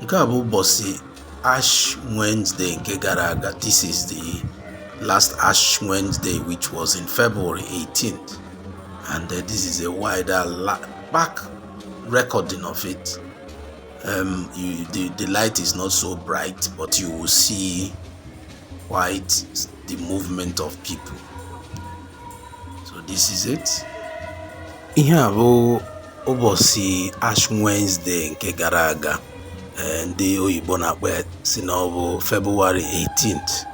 Nke a bụ ụbọchị Ash Wednesday nke gara aga. This is the last Ash Wednesday, which was in February 18th, and this is a wider back recording of it. The light is not so bright, but you will see quite the movement of people. So this is it. Ihe a bụ ụbọchị Ash Wednesday nke gara aga. Ndị oyibo na-akpọ ya si na ọ bụ February 18th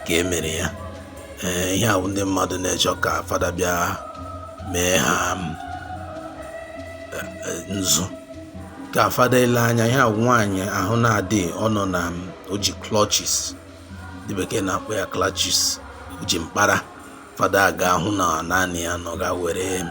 ka e mere ya. Ihe a bụ ndị mmadụ na-echọ ka fada bịa mee ha nzu ka fada ele anya. Ihe a bụ nwaanyị ahụ na-adị, ọ nọ na o ji crutches, ndị bekee na-akpọ ya crutches, o ji mkpara. Fada ga-ahụ na naanị ya nọ, ga were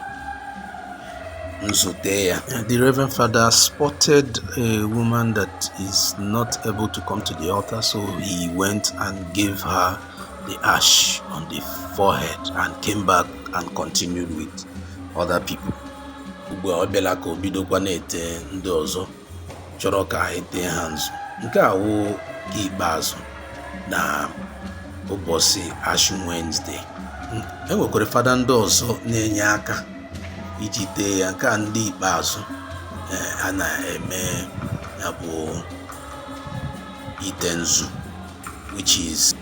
nzu tee ya. The Reverend Father spotted a woman that is not able to come to the altar, so he went and gave her the ash on the forehead and came back and continued with other people. Ugbu a ọ bịala ka o bidokwa na-ete ndị ọzọ chọrọ ka ete ha nzu. Nke a wụ nke ikpeazụ na ụbọchị Ash Wednesday. E nwekwara fada ndị ọzọ na-enye aka iji tee ya. Nke a ndị ikpeazụ a na-eme ya bụ ite nzu, which is